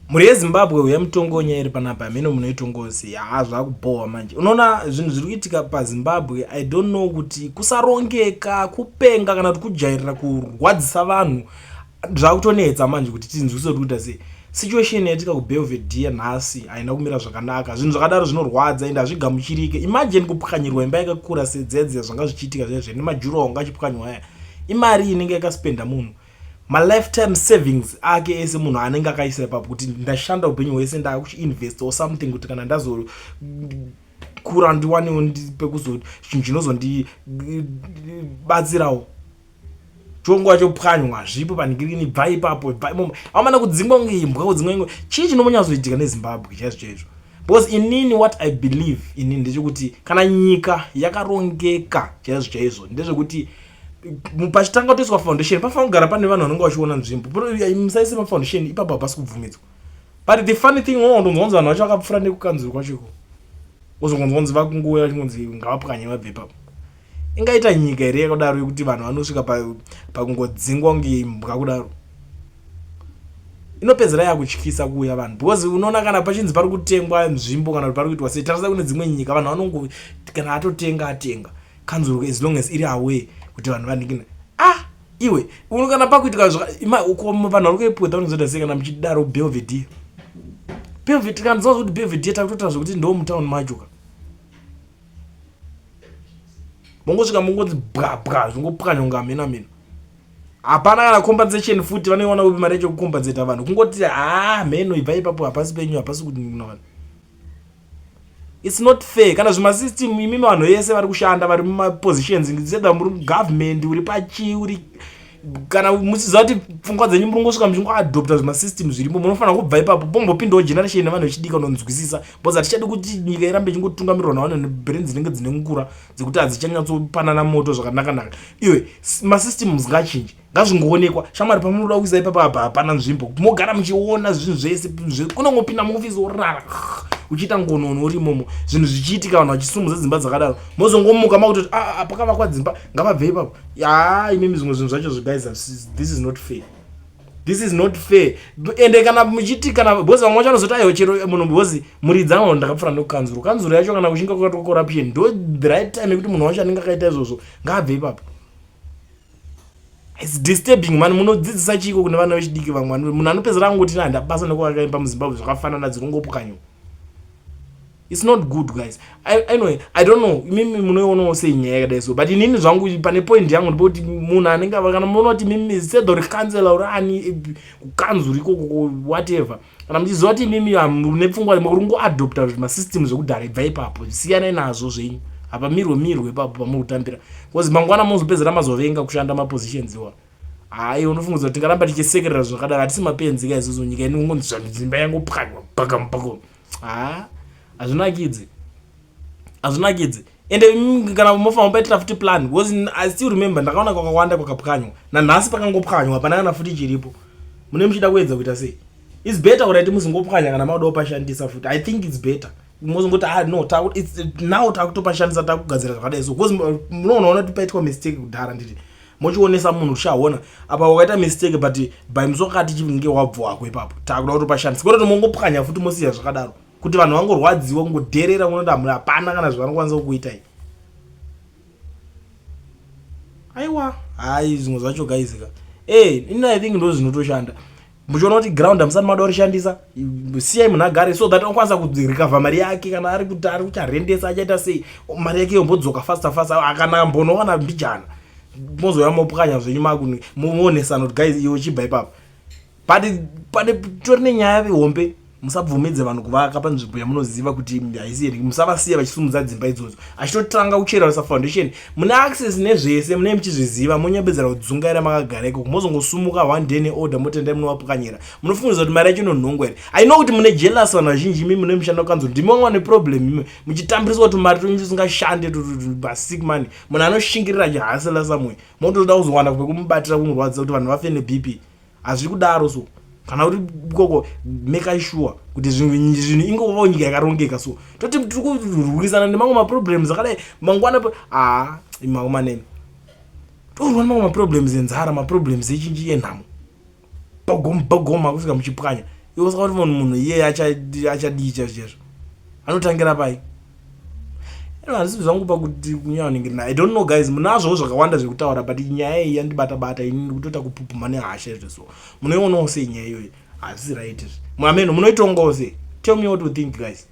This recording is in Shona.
Mhuri yeZimbabwe huya mutongo nyaya iri panapa hameno munoitongosi haa zvakubhohwa manje unoona zvinhu zviri kuitika paZimbabwe I don't know kuti kusarongeka kupenga kana kuti kujairira kurwadzisa vanhu zvakutonetsa manje kuti tinzwise kuti kuita sei situation yaitika kubelvedere nhasi haina kumira zvakanaka zvinhu zvakadaro zvinorwadza ende hazvigamuchirike imagine kupwanyirwa imba yakakura sedzedze zvanga zvichiitika zvezve nemajuru anga achipwanywa aya imari inenge yakaspenda munhu malifetime savings ake ese munhu anenge akaisa ipapo kuti ndashanda upenyu hwese ndakuchiinvest or something kuti kana ndazokura ndiwanewo pekuzo chinhu chinozondibatsirawo chonguva chopwanywa hazvipo panhikirini bva ipapo bva imomo amana kudzingwa kunge imbwa kudzingwa inge chii chinomonyatsoitika nezimbabwe chaizvo chaizvo because inini what I believe inini ndechekuti kana nyika yakarongeka chaizvo chaizvo ndezvekuti pachitanga kutoiswa foundation pafanira kugara pane vanhu vanenge vachiona nzvimbo musaise mafoundation ipapo hapasi kubvumidzwa but the funny thing unondonzwa kunzi vanhu vacho vakapfuura nekukanzuru kwacho iko wozongonzwa kunzi vakungouya vachingonzi ngavapwanye vabve ipapo ingaita nyika here yakadaro yekuti vanhu vanosvika pakungodzingwa kunge imbwa kudaro inopedzera yakutyisa kuuya vanhu because unoona kana pachinzi pari kutengwa nzvimbo kana kuti pari kuitwa sei tarisa kune dzimwe nyika vanhu vanongo kana atotenga atenga kanzuru as long as iri aware kuti vanhu vanhikina ah iwe uno kana pakuitika vanhu vari kuepwedha vanozoita sei kana muchidaro Belvedere Belvedere kana ndizoza kuti Belvedere takutotaura zvekuti ndo mutown macho ka mongosvika mongonzi bwa bwa zvingopwanywa kunge hameno hameno hapana kana compensation futi vanoiwana kupi mari yacho kucompensata vanhu kungoti haa mheno ibva ipapo hapasi penyu hapasi kuti kuna vanhu it's not fair kana zvimasystem imimi vanhu vese vari kushanda vari mumapositions sedha muri mugovernment uri pachii uri kana muchiziva kuti pfungwa dzenyu muri ngosvika muchingoadopta zvimasystem zvirimo munofanira kubva ipapo pombopindawo generation yevanhu vechidiki vanonzwisisa because hatichadi kuti nyika irambe ichingotungamirirwa navanhu nebrain dzinenge dzine ngura dzekuti hadzichanyatsopanana moto zvakanakanaka iwe masystems ngachinje ngazvingoonekwa shamwari pamunoda kuisa ipapa apa hapana nzvimbo mogara muchiona zvinhu zvese kunongopinda muofisi worara uchiita ngonono uri imomo zvinhu zvichiitika vanhu vachisumudza dzimba dzakadaro mozongomuka makutoti ah, ah, ah, pakavakwa dzimba ngavabve ipapo ya imimi zvimwe zvinhu zvacho zveguys this is not fair this is not fair ende kana muchiti kana because vamwe vacho vanozoti aiwa chero munhu because muridzi anoona ndakapfura nekukanzuru kanzuru yacho kana kuchinge kwakaitwa corruption ndo the right time yekuti munhu wacho anenge akaita izvozvo ngaabve ipapo It's disturbing man munodzidzisa chiiko kune vana vechidiki vamwe munhu anopedzera angoti na handabasa nekuvaka imba muzimbabwe zvakafanana dzirongopwanywa it's not good guys I, anyway I don't know imimi munoionawo sei nyaya yakadai so but inini zvangu pane point yangu ndipoti munhu anenge ava kana munoona kuti mimi sedha uri kansela uri ani kukanzuru ikoko whatever kana muchiziva kuti imimi mune pfungwa muri kungoadopta zvimasystem zvekudhara ibva ipapo siyanai nazvo zvenyu hapamirwe mirwe ipapo pamuri kutambira bcause mangwana mozopedzera mazovenga kushanda mapositions iwa hayi unofungudza kuti tingaramba tichisekerera zvakadaro hatisi mapenzi ka isusu nyika ino kungonzi dzimba yangopwanywa paka mupako ha hazvinakidzi hazvinakidzi ende kana mofanira paitira futi plan because I still remember ndakaona kwakawanda kwakapwanywa nanhasi pakangopwanywa hapana kana futi chiripo mune muchida kuedza kuita sei it's better kuti muzongopwanya kana makuda kupashandisa futi I think it's better mozongoti ah no ta, it's, now takutopashandisa takugadzira zvakadai so because munoonaona kuti paitwa mistake kudhara nditi mochionesa munhu tichaona apa wakaita mistake but by musi wakati chinge wabvo wako ipapo takuda kutopashandisa kwete kuti mongopwanya futi mosiya zvakadaro kuti vanhu vangorwadziwa kungodherera kunoti hamuna hapana kana zvavanokwanisa kukuitai aiwa hai zvimwe zvacho guys ka eh ini I think ndo zvinotoshanda muchiona kuti ground hamusati mada kurishandisa siyai munhu agare so that anokwanisa kurecover mari yake kana ari kuti ari kucharendesa achaita sei mari yake yombodzoka faster faster kana mbonowana mbijana mozouya mopwanya zvenyu makuni moonesana kuti guys iwe uchibva ipapo but pane tori nenyaya hombe musabvumidze vanhu kuvaka panzvimbo yamunoziva kuti haisi here musavasiya vachisumudza dzimba idzodzo achitotanga kucheresa foundation mune access nezvese munee muchizviziva monyabedzera kudzungaira makagara ikoko mozongosumuka one day neorder motendai munovapwanyira munofungiza kuti mari yacho inonhongwa here I know kuti mune jealous vanhu vazhinji imi mune mushanda kukanzuru ndimi vamwe vane problem imi muchitambiriswa kuti mari tonyu tusingashande basic money munhu anoshingirira achihasela somewhere motoda kuzowana kwekumubatira kumurwadzisa kuti vanhu vafe neBP hazviri kudaro so kana uri ikoko make sure kuti zvinhu zvinhu ingovawo nyika yakarongeka so toti tiri kurwisana nemamwe maproblems akadai mangwana haa imaomanene torwa nemamwe maproblems enzara maproblems echinji enhamo bogom bogom akusvika muchipwanya Iwe saka kuti munhu iyeye achadii chaizvo chaizvo? Anotangira pai? Handisi zvangu pakuti kunyaningirina. I don't know, guys. Munazvowo zvakawanda zvekutaura, but nyaya iyi yandibata bata ini, ndikutoita kupupuma nehasha izvo. So munoionawo sei nyaya iyoyi? Hazvisi right izvi. Ameno munoitongawo sei? Tell me what you think, guys.